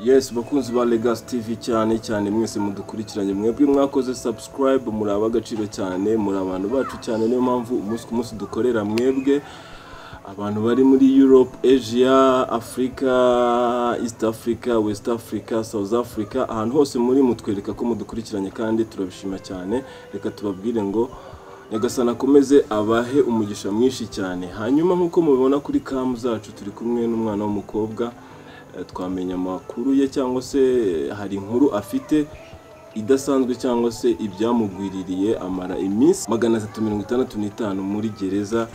Yes, bakunzi ba Legacy TV, cyane cyane mwese mudukurikiranye, mwebwe mwakoze subscribe, muri ab'agaciro cyane, muri abantu bacu cyane. Niyo mpamvu umunsi ku munsi dukorera mwebwe. Abantu bari muri Europe, Asia, Africa, East Africa, West Africa, South Africa, ahantu hose muri mutwereka ko mudukurikiranye kandi turabishima cyane. Reka tubabwire ngo Nyagasani akomeze abahe umugisha mwinshi cyane. Hanyuma nk'uko mubibona kuri cam zacu, turi kumwe n'umwana w'umukobwa. Twamenya amakuru ye cyangwa se hari inkuru afite idasanzwe cyangwa se ibyamugwiririye amara iminsi 365 muri gereza.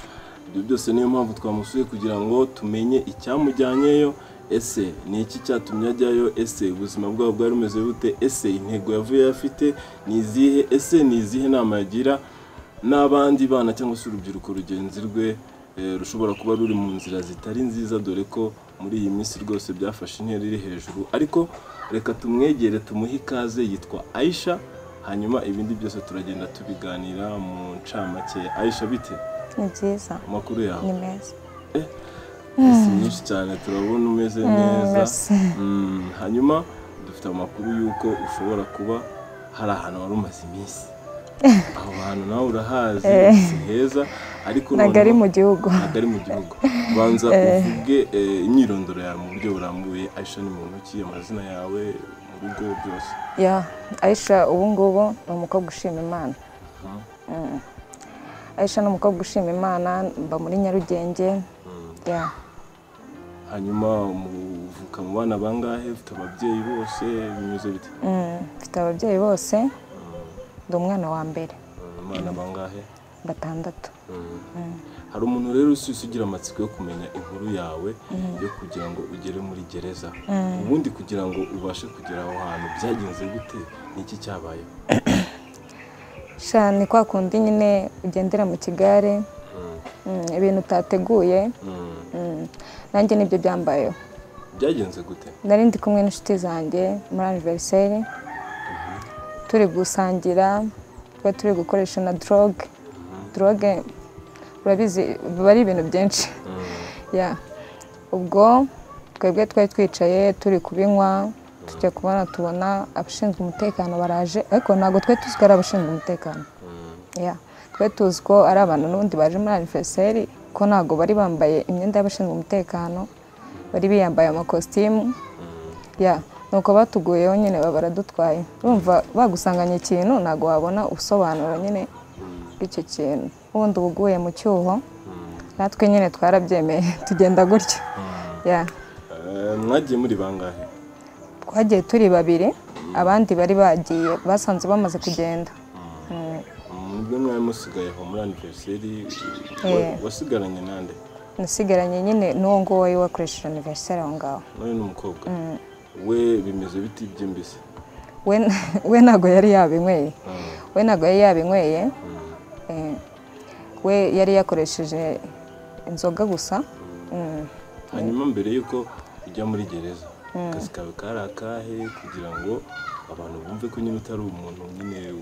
Ibyo byose niyo mpamvu twamusuye kugira ngo tumenye icyamujyanyeyo. Ese ni iki cyatumye ajyayo? Ese ubuzima bwabo bwari bumeze bute? Ese intego yavuye afite ni izihe? Ese ni izihe nama yagira n'abandi bana cyangwa se urubyiruko rugenzi rwe rushobora kuba ruri mu nzira zitari nziza, dore ko muri iyi minsi rwose byafashe intera iri hejuru. Ariko reka tumwegere, tumuhe ikaze. Yitwa Aisha, hanyuma ibindi byose turagenda tubiganira mu ncamake. Aisha, bite? Ni byiza. Amakuru yawe? Ni meza. Si nyinshi cyane, turabona umeze neza. Merci. Hanyuma dufite amakuru y'uko ushobora kuba hari ahantu wari umaze iminsi. Aho hantu nawe urahazi, si heza, ariko ntabwo ari noneho mu gihugu. Ntabwo ari mu gihugu. Banza uvuge imyirondoro yawe mu buryo burambuye. Aisha ni muntu ki? Amazina yawe, mu rugo, byose. Ya, Aisha ubu ngubu ni umukobwa ushima Imana. Aisha ni umukobwa ushima Imana, mba muri Nyarugenge. Ya. Hanyuma muvuka mu bana bangahe? Ufite ababyeyi bose? Bimeze bite? Mfite ababyeyi bose, ndi umwana wa mbere. Abana bangahe? Batandatu. Hari umuntu rero usise ugira amatsiko yo kumenya inkuru yawe yo kugira ngo ugere muri gereza. Ubundi kugira ngo ubashe kugera aho hantu byagenze gute? Ni iki cyabayeho? Sha, ni kwa kundi nyine ugendera mu kigare, ibintu utateguye. Nanjye nibyo byambayeho. Byagenze gute? Nari ndi kumwe n'inshuti zanjye muri anniversaire, turi gusangira, twari turi gukoresha na drogue. Drogue urabizi biba ari ibintu byinshi. Ya, ubwo twebwe twari twicaye turi kubinywa, tujya kubona tubona abashinzwe umutekano baraje, ariko ntabwo twari tuzi ko ari abashinzwe umutekano. Ya, twari tuzi ko ari abantu n'ubundi baje muri anniversaire, ko ntabwo bari bambaye imyenda y'abashinzwe umutekano, bari biyambaye amakositimu. Ya, nuko batuguyeho nyine baba baradutwaye. Urumva bagusanganya ikintu ntabwo wabona ubusobanuro nyine bw'icyo kintu. Ubundi uba uguye mu cyuho, natwe nyine twarabyemeye tugenda gutyo. Ya. Mwagiye muri bangahe? Twagiye turi babiri, abandi bari bagiye basanze bamaze kugenda. Mwebwe mwari musigaye aho muri anniversaire, wasigaranye nande? Nasigaranye nyine n'uwo nguwo wari wakoresheje anniversaire aho ngaho. Nawe ni umukobwa we, bimeze biti by'imbese? We ntabwo yari yabinyweye. We ntabwo yari yabinyweye. We yari yakoresheje inzoga gusa. Hanyuma mbere y'uko ujya muri gereza, akazi kawe kari akahe, kugira ngo abantu bumve ko nyine utari umuntu nyine?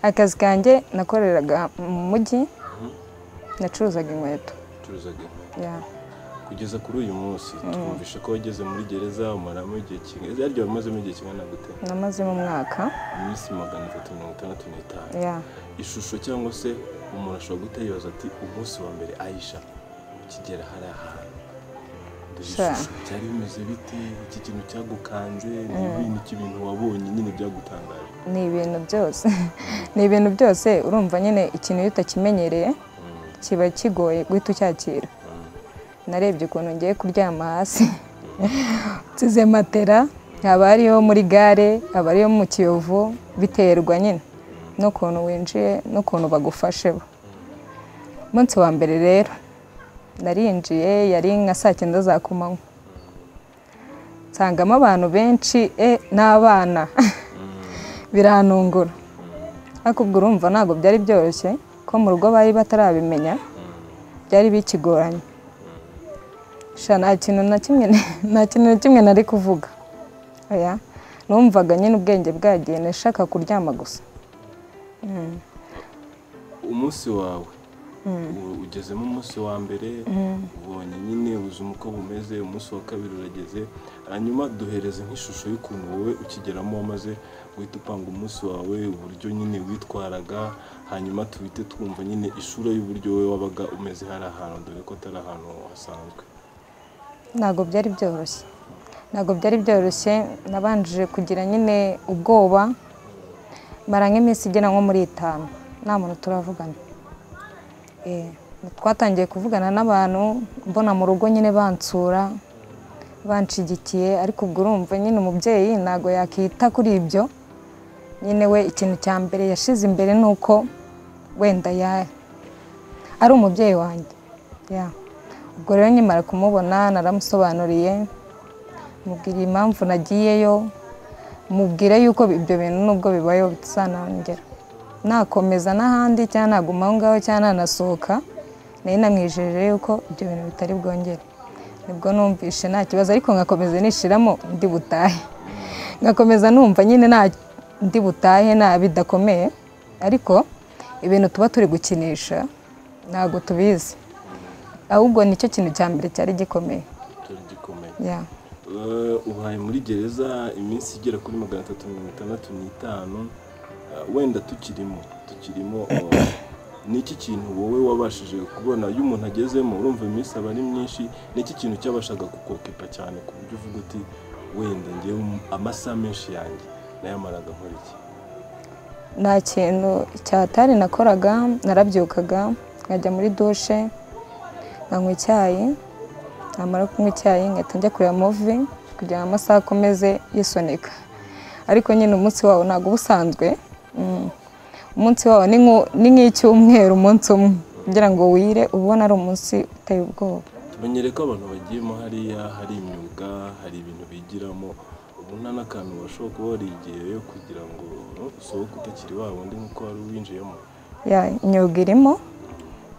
Akazi kanjye, nakoreraga mu mujyi, nacuruzaga inkweto. Ucuruzaga inkweto? Ya. Kugeza kuri uyu munsi twumvishe ko wageze muri gereza umaramo igihe kingana, yaryo wamazemo igihe kingana gute? Namazemo umwaka. Iminsi 365? Ya. Ishusho cyangwa se umuntu ashobora guhita yibaza ati: umunsi wa mbere Aisha ukigera hariya hantu, dore ishusho, byari bimeze bite? Iki kintu cyagukanze ni ibintu iki? Ibintu wabonye nyine byagutangaje? Ni ibintu byose, ni ibintu byose. Urumva nyine ikintu iyo utakimenyereye kiba kigoye guhita ucyakira. Narebye ukuntu ngiye kuryama hasi nsize matera, haba hariyo muri gare, haba hariyo mu Kiyovu, biterwa nyine n'ukuntu winjiye n'ukuntu bagufashe bo. Umunsi wa mbere rero narinjiye yari nka saa 9 za kumanywa, nsangamo abantu benshi n'abana, birantungura. Ariko ubwo urumva ntabwo byari byoroshye ko mu rugo bari batarabimenya, byari bikigoranye. Sha, nta kintu na kimwe, nta kintu na kimwe nari kuvuga. Oya, numvaga nyine ubwenge bwagiye, nashaka kuryama gusa. Umunsi wawe Ugezemo umunsi wa mbere, ubonye nyine ubuzima uko bumeze, umunsi wa kabiri urageze, hanyuma duhereze nk'ishusho y'ukuntu wowe ukigeramo wamaze guhita upanga umunsi wawe, uburyo nyine witwaraga, hanyuma tuhite twumva nyine isura y'uburyo wowe wabaga umeze hari ahantu, dore ko atari ahantu hasanzwe. Ntabwo byari byoroshye, ntabwo byari byoroshye. Nabanje kugira nyine ubwoba, mara nk'iminsi igera nko muri 5 nta muntu turavugana. Twatangiye kuvugana n'abantu mbona mu rugo nyine bansura banshigikiye, ariko ubwo urumva nyine umubyeyi ntabwo yakita kuri ibyo nyine. We ikintu cya mbere yashize imbere ni uko wenda ari umubyeyi wanjye. Ubwo rero nkimara kumubona naramusobanuriye, mubwira impamvu nagiyeyo, mubwira yuko ibyo bintu nubwo bibayeho bitazanongera, nakomeza n'ahandi cyangwa naguma aho ngaho cyangwa nanasohoka. Nari namwijeje yuko ibyo bintu bitari bwongere. Nibwo numvishe nta kibazo, ariko ngakomeza nishiramo ndi butahe, ngakomeza numva nyine nta ndi butahe nta bidakomeye, ariko ibintu tuba turi gukinisha ntabwo tubizi, ahubwo nicyo kintu cya mbere cyari gikomeye. Ubaye muri gereza iminsi igera kuri 365, wenda tukirimo niki kintu wowe wabashije kubona iyo umuntu agezemo, urumva iminsi aba ari myinshi, niki kintu cyabashaga kukokipa cyane ku buryo uvuga uti wenda ngewe amasaha menshi yanjye nayamaraga nkora iki? Nta kintu cyatari nakoraga, narabyukaga nkajya muri dushe nkanywa icyayi, namara kunywa icyayi nkahita njya kureba movie kugira ngo amasaha akomeze yisunika. Ariko nyine umunsi wawo ntabwo uba usanzwe, umunsi wawo ni nk'icyumweru, umunsi umwe kugira ngo wire ubona ari umunsi uteye ubwoba. Tumenyere ko abantu bagiyemo hariya hari imyuga, hari ibintu bigiramo, ubu nta n'akantu bashobora kuba warigiyeyo kugira ngo usohoke utakiri wa wundi nk'uko wari winjiyemo.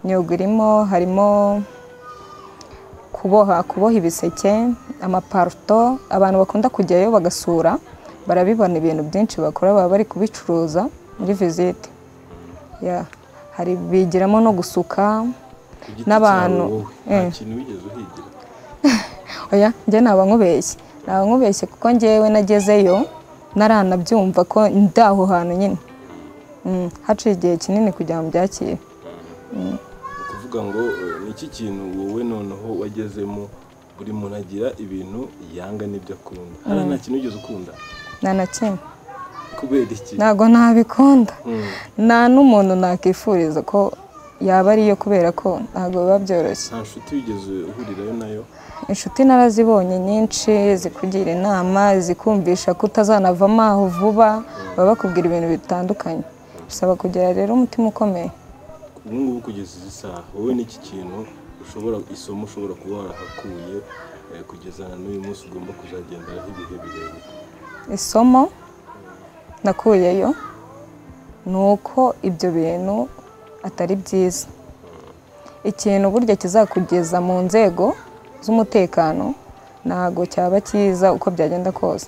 Imyuga irimo, harimo kuboha ibiseke, amaparuto, abantu bakunda kujyayo bagasura barabibona, ibintu byinshi bakora baba bari kubicuruza muri visite. Hari bigiramo no gusuka n'abantu. Nta kintu wigeze uhigira? Oya, njye naba nkubeshye kuko njyewe nagezeyo naranabyumva ko ndaho hantu nyine haciye igihe kinini kugira ngo mbyakire. Kuvuga ngo ni iki kintu wowe noneho wagezemo, buri muntu agira ibintu yanga n'ibyo akunda, hari nta kintu wigeze ukunda? Nta na kimwe. Kubera iki? Ntabwo nabikunda, nta n'umuntu nakifuriza ko yaba ariyo, kubera ko ntabwo biba byoroshye. Nta nshuti wigeze uhurirayo nayo? Inshuti narazibonye nyinshi zikugira inama, zikumvisha ko utazanavamo aho vuba, baba bakubwira ibintu bitandukanye, bisaba kugira rero umutima ukomeye. Ubu ngubu kugeza izi saha wowe n'iki kintu ushobora, isomo ushobora kuba warahakuye kugeza na n'uyu munsi ugomba kuzagenderaho ibihe birebire? Isomo nakuyeyo ni uko ibyo bintu atari byiza. Ikintu burya kizakugeza mu nzego z'umutekano ntabwo cyaba cyiza uko byagenda kose.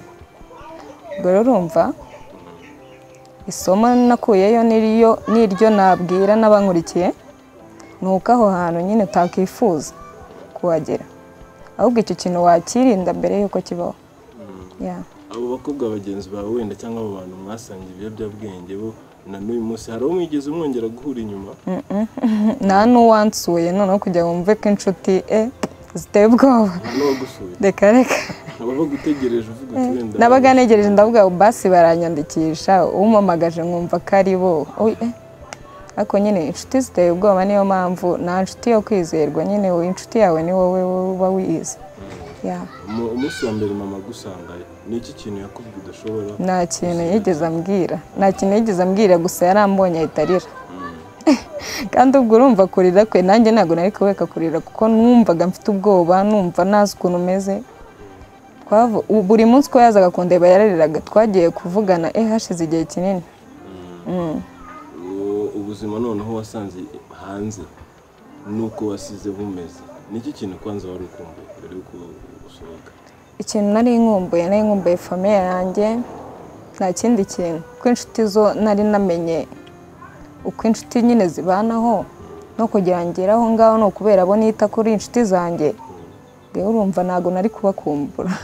Ubwo rero urumva isomo nakuyeyo n'iryo nabwira n'abankurikiye ni uko aho hantu nyine utakifuza kuhagera, ahubwo icyo kintu wakirinda mbere y'uko kibaho. Abo bakobwa bagenzi bawe wenda cyangwa abo bantu mwasangiye ibiyobyabwenge bo na n'uyu munsi hari uwo mwigeze mwongera guhura inyuma? Nta n'uwansuye noneho kugira ngo mve ko inshuti ziteye ubwoba. Nta n'uwagusuye? Reka reka. Wabaga utegereje uvuga uti wenda? Nabaga ntegereje ndavuga basi baranyandikisha, umpamagaje nkumva ko ari bo. Ariko nyine inshuti ziteye ubwoba, niyo mpamvu nta nshuti yo kwizerwa nyine, inshuti yawe ni wowe uba wize. Umunsi wa mbere mama agusanga ni iki kintu yakubwiye udashobora? Nta kintu yigeze ambwira, nta kintu yigeze ambwira, gusa yarambonye ahita arira. Kandi ubwo urumva kurira kwe nanjye ntabwo nari kubeka kurira, kuko numvaga mfite ubwoba, numva ntazi ukuntu umeze. Buri munsi ko yazaga kundeba yarariraga, twagiye kuvugana hashize igihe kinini. Ubuzima noneho wasanze hanze nuko wasize bumeze, niki kintu kwanza wari ukumbuye mbere yuko usohoka? Ikintu nari nkumbuye famiye yanjye, nta kindi kintu. Kuko inshuti zo nari namenye uko inshuti nyine zibanaho, No kugira ngera aho ngaho no kubera abo nita kuri inshuti zanjye. Rero urumva ntago nari kubakumbura.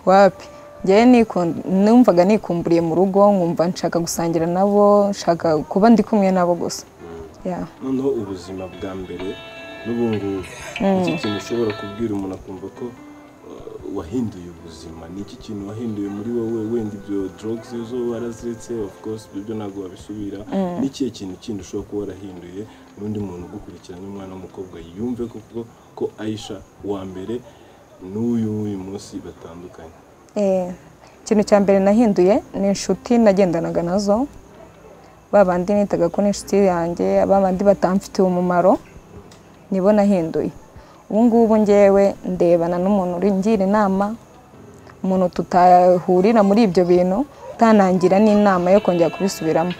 Wapi? Njyewe numvaga nikumburiye mu rugo, nkumva nshaka gusangira nabo, nshaka kuba ndi kumwe nabo gusa. Yeah. Noneho ubuzima bwa mbere n'ubu ngubu, iki kintu ushobora kubwira umuntu akumva ko wahinduye ubuzima, ni iki kintu wahinduye muri wowe? Wenda ibyo drugs zo waraziretse, of course ibyo ntabwo wabisubira. Ni ikihe kintu kindi ushobora kuba warahinduye n'undi muntu ugukurikiranye, umwana w'umukobwa, yumve koko ko Aisha wa mbere n'uyu w'uyu munsi batandukanye? Ikintu cya mbere nahinduye ni inshuti nagendanaga nazo, ba bandi nitaga ko ni inshuti yanjye, ba bandi batamfitiye umumaro, nibo nahinduye. Ubu ngubu ngewe ndebana n'umuntu uringira inama, umuntu tutahurira muri ibyo bintu, utanangira n'inama yo kongera kubisubiramo.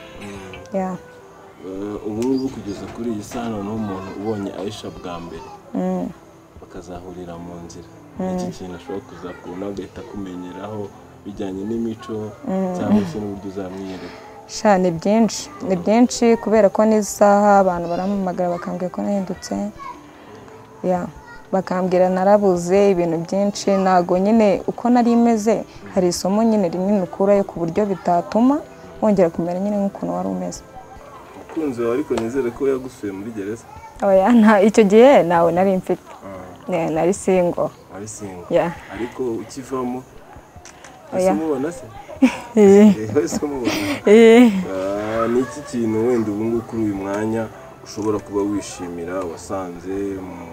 Yeah. Ubu ngubu kugeza kuri iyi saha, noneho umuntu ubonye Aisha bwa mbere bakazahurira mu nzira, iki kintu ashobora kuzakubona agahita akumenyeraho bijyanye n'imico cyangwa se n'uburyo uzamwiyereka? Sha, ni byinshi, ni byinshi, kubera ko n'isaha abantu barampamagara bakambwira ko nahindutse. Yeah. Bakambwira narabuze ibintu byinshi, ntago nyine uko nari meze. Hari isomo nyine rinini ukurayo ku buryo bitatuma wongera kumera nyine nk'ukuntu wari umeze. Umukunzi wawe ariko nizere ko yagusuye muri gereza? Oya, nta, icyo gihe ntawe nari mfite. Nari single. Wari single? Yeah. Ariko ukivamo Oya. ese umubona se? Eh. Ese umubona? Eh. Ni iki kintu wenda ubu ngubu kuri uyu mwanya ushobora kuba wishimira wasanze mu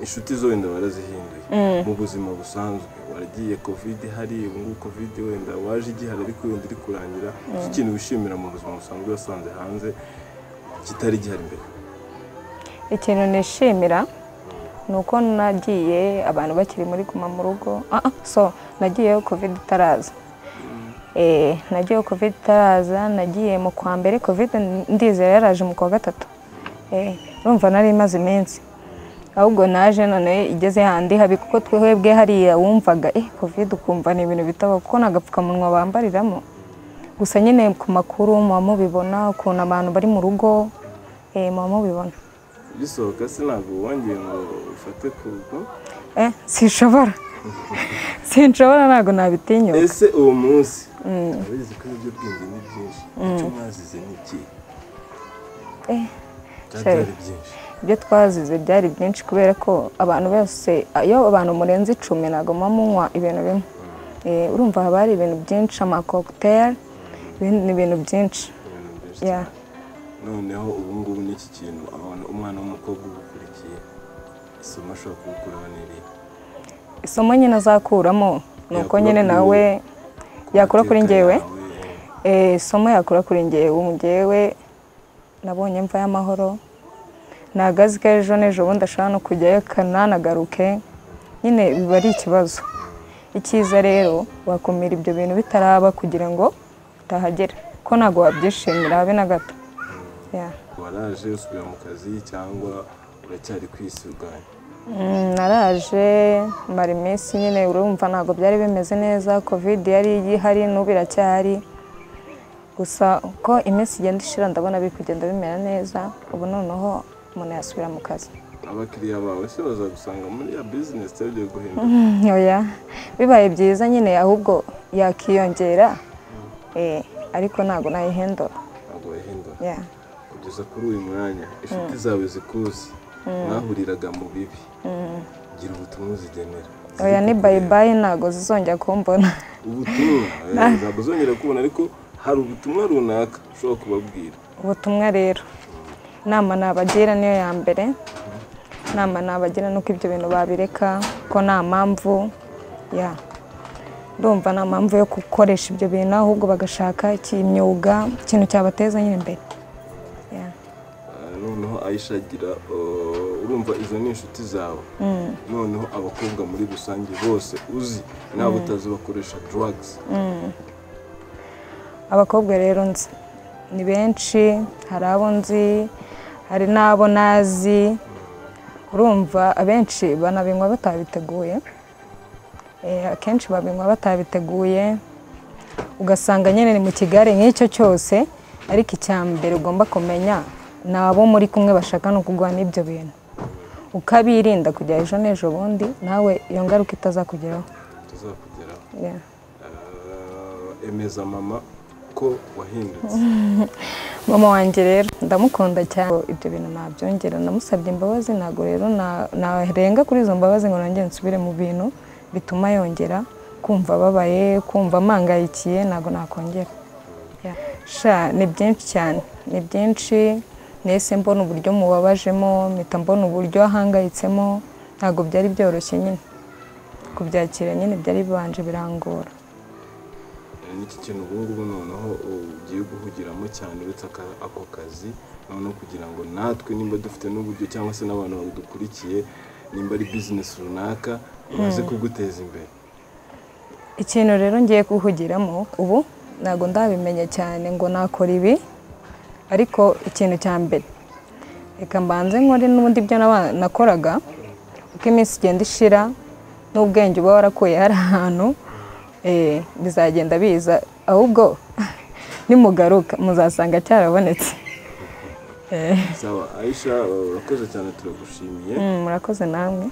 inshuti zo wenda warazihinduye, mu buzima busanzwe waragiye COVID hari, ubu ngubu COVID wenda waje igihari ariko wenda iri kurangira, iki kintu wishimira mu buzima busanzwe wasanze hanze kitari gihari mbere? Ikintu nishimira ni uko nagiye abantu bakiri muri guma mu rugo. So nagiyeyo COVID itaraza. Nagiyeyo COVID itaraza, nagiye mu kwa mbere, COVID ndizera yaraje mu kwa gatatu. Urumva nari imaze iminsi. Ahubwo naje none igeze handi habi, kuko twebwe hariya wumvaga COVID ukumva ni ibintu bitaba, kuko nta gapfukamunwa bambariramo. Gusa nyine ku makuru muba mubibona ukuntu abantu bari mu rugo, muba mubibona. Bisohoka se ntabwo wongeye ngo ufate ku rugo? Sinshobora. Sinshobora, ntabwo nabitinyuka. Ese uwo munsi abizi ko ibiyobyabwenge ni byinshi, icyo mwazize ni iki? Byari byinshi. Ibyo twazize byari byinshi, kubera ko abantu bose, iyo abantu murenze 10 ntabwo muba munywa ibintu bimwe. Urumva haba hari ibintu byinshi, ama cocktail, ni ibintu byinshi. Yeah. Noneho ubu ngubu ni iki kintu umwana w'umukobwa ugukurikiye isomo ashobora kuwukuraho n'irihe? Isomo nyine azakuramo ni uko nyine nawe yakura kuri njyewe. Isomo yakura kuri njyewe, ubu njyewe nabonye mva y'amahoro, nagazi ko ejo n'ejo bundi ashobora no kujyayo kananagaruke, nyine biba ari ikibazo. Icyiza rero wakumira ibyo bintu bitaraba kugira ngo utahagera, ko ntabwo wabyishimira habe na gato. Yeah. Waraje usubira mu kazi cyangwa uracyari kwisuganya? Naraje mara iminsi nyine, urumva ntabwo byari bimeze neza, COVID yari igihari n'ubu iracyahari. Gusa uko iminsi igenda ishira ndabona biri kugenda bimera neza, ubu noneho umuntu yasubira mu kazi. Abakiriya bawe se bazagusanga muri ya business yagiye guhinduka? Oya, bibaye byiza nyine ahubwo yakiyongera, ariko ntabwo nayihindura. Ntabwo wayihindura? Yeah. Kugeza kuri uyu mwanya inshuti zawe zikuzi mwahuriraga mu bibi, gira ubutumwa uzigenera. Oya, ni bye bye, ntabwo zizongera kumbona. Ubutumwa ntabwo zongera kubona, ariko hari ubutumwa runaka ushobora kubabwira. Ubutumwa rero, inama nabagira niyo ya mbere, inama nabagira nuko ibyo bintu babireka, ko nta mpamvu ya ndumva nta mpamvu yo gukoresha ibyo bintu, ahubwo bagashaka imyuga, ikintu cyabateza nyine imbere. Noneho Aisha agira, urumva izo ni inshuti zawe. Noneho abakobwa muri rusange bose uzi nabo utazi bakoresha drugs? Abakobwa rero nzi ni benshi, hari abo nzi, hari n'abo nazi. Urumva abenshi banabinywa batabiteguye, akenshi babinywa batabiteguye, ugasanga nyine ni mu kigare nk'icyo cyose. Ariko icya mbere ugomba kumenya Nabo muri kumwe bashaka no kuguha n'ibyo bintu, ukabirinda kujya ejo n'ejo bundi nawe iyo ngaruka itazakugeraho. Tuzakugeraho. Emeza mama ko wahindutse. Mama wanjye rero ndamukunda cyane, ibyo bintu nabyongera, namusabye imbabazi, ntabwo rero narenga kuri izo mbabazi ngo nongere nsubire mu bintu bituma yongera kumva ababaye, kumva amangayikiye, ntabwo nakongera. Sha ni byinshi cyane, ni byinshi. Nese mbona uburyo mubabajemo, mpita mbona uburyo ahangayitsemo, ntabwo byari byoroshye nyine kubyakira, nyine byari bibanje birangora. N'iki kintu ubu ngubu noneho ugiye guhugiramo cyane uretse ako kazi, noneho kugira ngo natwe nimba dufite n'uburyo cyangwa se n'abantu badukurikiye, nimba ari business runaka baze kuguteza imbere. Ikintu rero ngiye guhugiramo ubu ntabwo ndabimenya cyane ngo nakora ibi, ariko ikintu cya mbere reka mbanze nkore n'ubundi ibyo nakoraga, uko iminsi igenda ishira n'ubwenge uba warakuye hari ahantu bizagenda biza, ahubwo nimugaruka muzasanga cyarabonetse. Sawa Aisha, urakoze cyane, turagushimiye. Murakoze namwe.